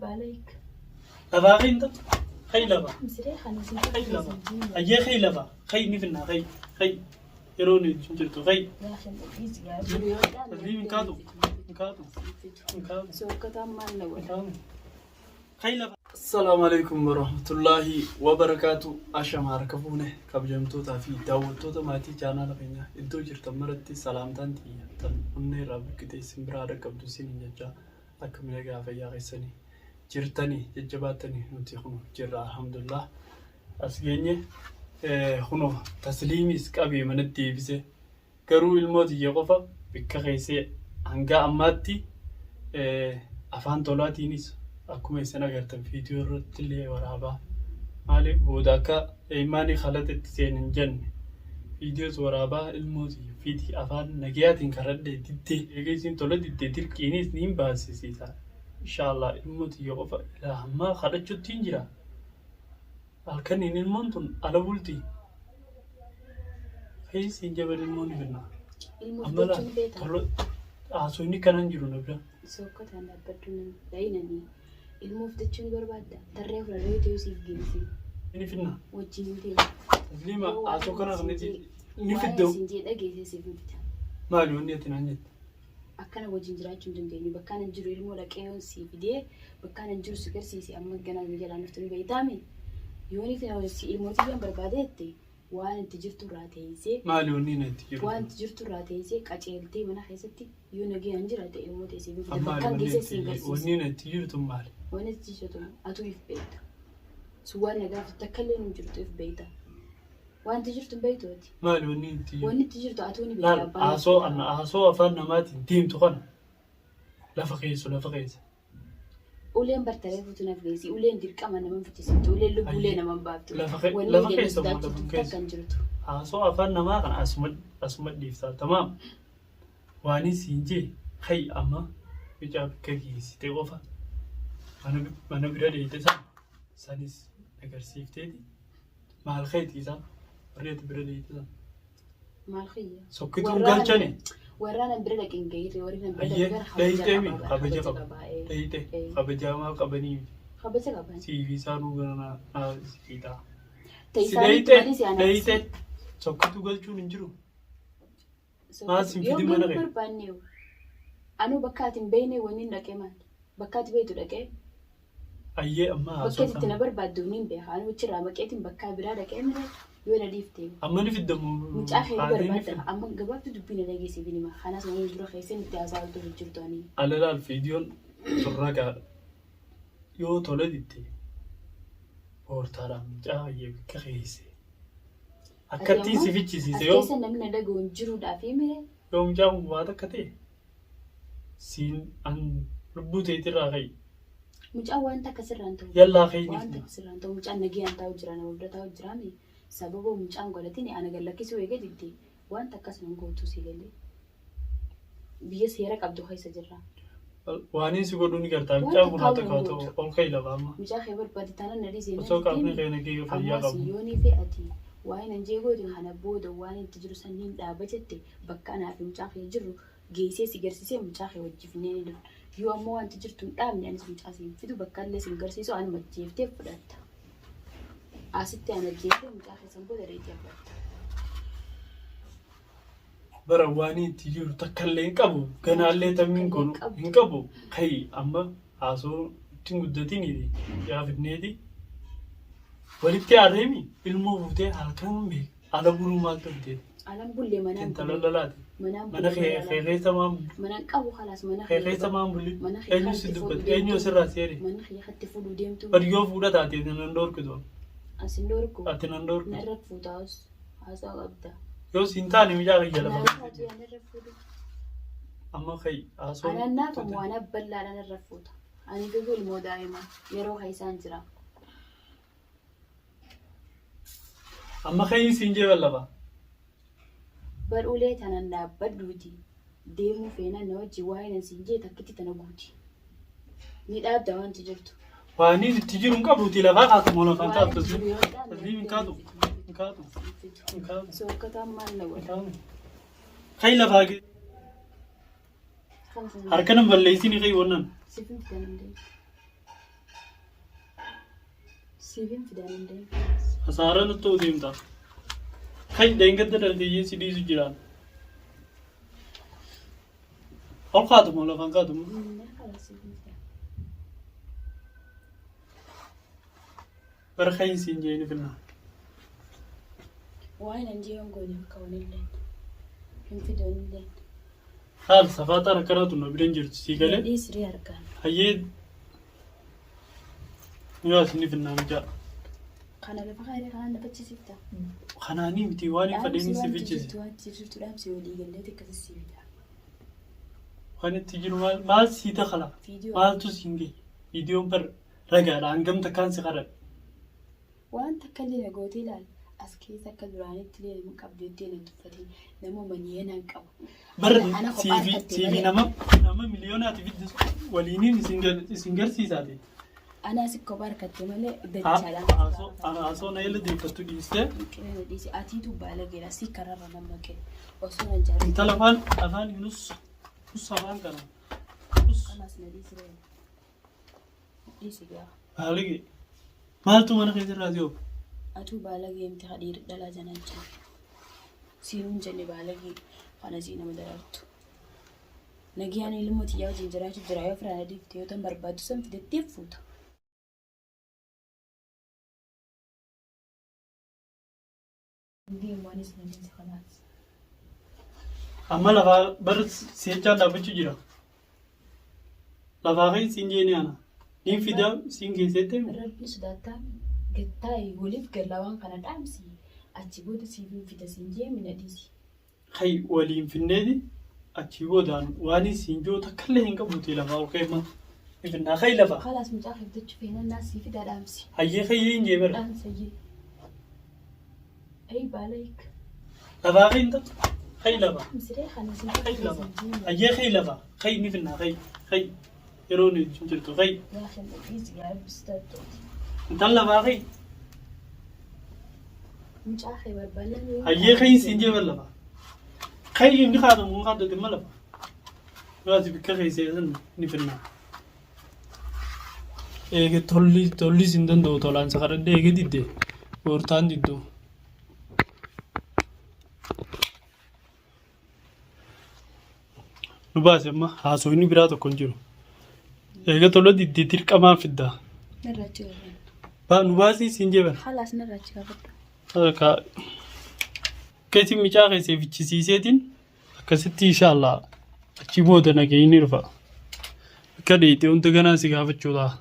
Baaleek. Lafaa ka'i inta. Ka'i lafaa. Misiree kana isin Ka'i lafaa. Hayyee ka'i lafaa. Ka'i ni finnaa ka'i. Ka'i. Yeroo ni hin jirtu ka'i. Tasliim hin kaatu. Hin kaatu. Hin kaatu. Sookkataan maal na Hin godha? kaatu. Ka'i lafaa. Assalaamu alaikum warahmatullaahi wabarakaatu. Ashama harka fuune kabajamtootaa fi daawwattoota maatii chaanaala keenyaa iddoo jirtan maratti salaamtaan tiyya tan onnee irraa buqqite isin biraa dhaqqabdu isiniin jechaa akkami nagaa fayyaa keessanii jirtanii jajjabaattanii nuti kuno jirra alhamdulillah as geenye kuno tasliimiis qabee manatti deebise garuu ilmoo tiyya qofa bikka keessee hangaa ammaatti afaan tolaatiinis akkuma isin agartan viidiyoo irratti illee waraabaa maaliif booda akka imaanii kalaxa itti seen hin jenne viidiyoos waraabaa ilmoo tiyya fidi afaan nagayaatiin karadhee diddee eega isiin tola diddee dirqiinis niin baasisiisa inshaallah ilmoo tiyya qofa ilaa ammaa kadhachuttiin jira halkaniin ilmoon tun ala bulti keessa hin jabal ilmoo ni finna Ilmoo amma laa fudhachuun beektaa? tola haasofni kanan jiru na bira Sookkataan dhaabbadhu nan dhayinanii. Ilmoo fudhachuu ni barbaadda? Tarree fudhadhee yoo ta'u siif geessi. ni finna Wajjin hin ta'e. tasliima haasoo kana kanatti ni Waa'ee fiddoo isin jee dhageessee siif hin fida. maali wanni ati naan jette Akkana wajjin jiraachuu hin dandeenyu. Bakkaan hin jiru ilmoo dhaqee yoon sii fidee bakkaan hin jiru si garsiise amma ganaa nu jalaan dhuftu ni beektaami. Yoo ni fina si ilmoo tiyyaan barbaade jette waan itti jirtu irraa teessee maali wanni na itti jiru waan itti jirtu irraa teessee qaceeltee mana keessatti yoo nagayaan jiraate ilmoo teessee hin fida. maali Bakkaan wanni geessee si itti garsiise. wanni na itti jirtu maali Waan itti jirtu atuu if beekta. Sun waan na gaafatu takka illee hin jirtu if beekta. Waan itti jirtu hin beektu ati. maali wanni itti jirtu Wanni itti jirtu atuu ni beekta. laal Abbaan haasoo anna haasoo afaan namaatiin deemtu kana lafa keessu lafa keessa Uleen bartaree fuutu naaf geessi. Uleen dirqama nama hin fichisiiftu. Uleen lubbuulee Ayyee. nama hin baaftu. Lafa Wanni lafa jennu keessa moo lafa sodaachiftu keessa? takka hin jirtu. Haasoo afaan namaa kana asuma asuma dhiiftaa tamaam waanii siin jee kai amma bicaa bikka geessite qofa mana mana bira dheeyte san sanis agarsiifteeti maal keeti isaan warri ati bira dheeyte san Maal kiyya? sokkituun galchani Warraan an bira dhaqe hin gahiirre warri nan bira ayyee dhaqe gara dheeyteemi kabaja qaba. kabaja qaba qaba. dheeyte Eh. kabajaa maal qabanii miti Kabaja qaban. siif isaanuu gara naa siitaa Ta'e si isaaniitti dheeyte malee si anaaf. dheeyte sokkituu galchuun hin jiru Maal siin Yoo fidin mana galuu kee? barbaanne yoo. Anuu bakka ati hin beekne wanni hin dhaqee maali? Bakka ati beektu dhaqee ayyee amma bakka haasoo ati itti na kana barbaaddu ni hin beeka. Anuu achirraa maqeetiin bakka biraa dhaqee mire yoo na dhiifte. amma ni fiddamu Mucaa kee ni haadhee ni barbaadda. fidda Amma gabaabtu dubbii na dhageessiif ni hima. Kanas waan dura keessan itti haasa'aa turte jirtu ani. alalaal viidiyoon sun ragaadha yoo tole didde boortaadhaan mucaa ayyee bakka keesse akkattiin si As fichisiise yoo keessa namni na dhaga'u hin jiruudhaaf mire yoo mucaa kun waa takka ta'e siin an lubbuu teetirraa ka'i mucaan waan takka sirraan ta'u. yallaa ka'i ni Waan fidna takka sirraan ta'u mucaan nagayaan taa'u jira nama bira taa'u jira mi sababa mucaan godhatin ana gallakkisuu eega didde waan takkas nan gootu si galee. Biyya seera qabdu keessa jirra. waaniin si godhuu ni gartaa Waan mucaan kun haa takka takka haa ta'u ol ka'i lafa amma Mucaa kee barbaade taanaan na dhiisee osoo qaamni kee nagee fayyaa Ammas qabu yoonii fi ati waa'ee nan jee goote kana booda waan itti jiru sanniin dhaaba jette bakka anaa fi mucaa kee jirru geessee si garsiisee mucaa kee wajjifnee ni dhufna. Yoo ammoo wanti jirtu hin dhaabne anis mucaa si hin fidu bakka illee si hin garsiisu anuma jeeftee fudhatta. Asitti ana jeeftee mucaa kee san booda reetii fudhatta. Bara waanii itti jiru takka illee hin qabu ganaallee tammiin Takka illee godhu hin qabdu. hin qabu kai amma haasoo ittiin guddatiniiti yaa fidneeti walitti aarreemi ilmoo fuutee halkan beek ala buluu maaltu fidee Alan bullee manaan intala bulle. lalaati Manaan mana bulle kee manaan kee keessa maan Manaan qabu khalaas mana kee keessa maan bulli Mana kee eenyu si kanatti dubbate fuudhuu eenyu deemtu. asirraa si eri Mana kee katti fuudhuu deemtu. bari yoo fuudha taate ati nan dhoorkitu Asin dhorku. ati nan dhoorkitu Narra fuutaas haasaa qabda. yoo siin taane mucaa kiyya lafa Narra fuutu narra fuudhu. amma kai haasoo Anaan naafamu waan abballaadhaan irra fuuta. Ani garuu ilmoo daa'ima yeroo keessaan jira. Amma kai siin jee lafa Bar ulee tanan dhaabbadhuuti. Deemuu feenaan na wajjin waa'ee nan siin jee takkitti tana guuti. Ni dhaabda wanti jirtu. Waaniin itti jiru hin qabuuti lafaa kaatu moo lafaan Waan kaatu itti jiru yoo dhaabne tasliim hin kaatu hin kaatu hin kaatu Sookkataan maal na hin godha? kaatu kai lafaa gee harka nan balleessini kai wannan Sifin fidan hin deemu. Siifin fidaan hin deemu. Hasaara nutti ta'uu deemta. Kai deengadda dhalteeyyee si dhiisu jiraan. Ol kaatu moo lafaan kaatu moo? Bara kayin siin jeeni finna. Waan hin jeeyoon goone akka wanilleen. Hin fidoonilleen. Haal safaaxaan akkanaa tun na bira hin jirtu sii galee. Dhiisiree argaan. Hayyee yoo isin finnaa mucaa. Kana lafa kaayee kanaan na bachisiifta. Kanaanii miti waan hin fadheenii si fichise. Waan jirtu dhaamsi walii galleeti akkasii si fida. Waan itti jiru maal maal sii takala? Viidiyoo. Maaltu siin gahe? Viidiyoon bar ragaadha hangam takkaan si kadhadhe. Waan takka illee na gootee ilaal. As keessa akka duraanitti illee nama qabdu jettee na tuffatiin. Nama niyyanaan qabu. Bar Ana kophaa siifi harkatte siifi malee. nama nama miliyoonaatii fidde waliiniin isin isin garsiisaati. Ana asi kophaa harkatte malee dachaadhaan. Haasoo na jala deeffattu dhiistee Qiree dhiisi atiitu baala geera si kararra nama kee osoo na jaalladhu. intala afaan afaan nus nus afaan kana nus Kanaas na dhiisi ree. Dhiisi gaa. baalage maaltu mana keessa irraa si oofu? Atuu baala geemti hadhiir dhalaa janaan jenne. Siinuun jenne baala gee kana sii nama darartu. Nagiyaan ilmoo tiyyaa wajjin jiraachuu jira yoo firaan adiifte yoo tan barbaaddu san fidattee fuuta. Deemu anis na dhiisi kanaas. Amma lafaa bar seechaan dhaabbachuu jira. Lafaa kee siin jeeni ana. Niin fidaa siin geesseetti himi. Rabbi sodaattaa gattaa'e waliif gallaa waan kana dhaamsi achi booda siif hin fida siin jee mina dhiisi. Kai waliin finneeti achii boodaan waan siin jiru takka illee hin qabuuti lafaa ol ka'e ma. Finnaa kai lafaa. Kalaas mucaa kee fidachuu feenan naa sii fidaa dhaamsi. Hayyee kayyee hin jee bara. Dhaamsa jee. Ayi baala hiika. Lafaa kai hin ta'u. Kai lafaa. Dhaamsiree kana siin Kai fida lafaa. siin jee. Hayyee kai lafaa. Kai ni finnaa kai. Kai yeroo nu wajjin jirtu kai. Yaa kan dhiisi yaa rabbi sodaattu. Intal lafaa kai. Mucaa kee barbaadan yoo. Hayyee kai siin jee bara lafaa. Kai inni kaatamu kun kaatatu imma lafa. Yoo ati bikka keessee san ni finnaa. Eege tolli tolli sin danda'u tolaan si kadhadhe eege didde goortaan diddu. Nu baase amma haasofni biraa tokko hin jiru. Eega tola didde dirqamaan fidda. Narraa achi gaafadhu. Ba nu baasii siin jee bara. Kalaas narraa achi gaafadhu. Keessi micaa keessee fichisiiseetiin akkasitti inshaallah achi booda nageenyi ni dhufa. Akka dheeyxee hunda ganaa si gaafachuu ta'a.